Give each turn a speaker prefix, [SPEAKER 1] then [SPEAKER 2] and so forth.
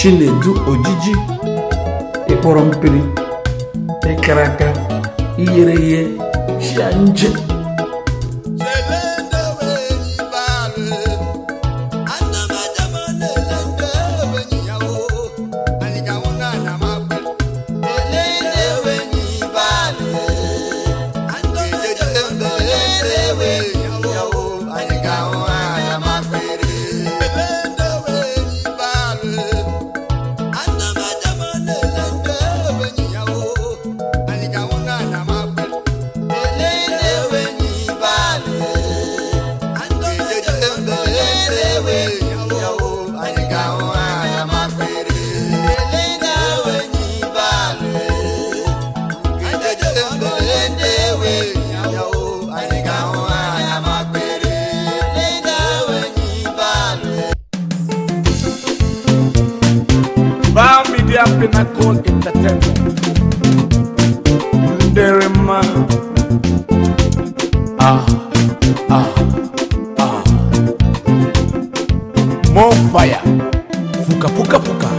[SPEAKER 1] Chinedu Ojiji, ịkpọrọ mpiri, ịkara aka, iyere ihe, chianje.
[SPEAKER 2] Pinnacle Entertainment. Nderema. Ah, ah, ah. More fire. Fuka, fuka, fuka.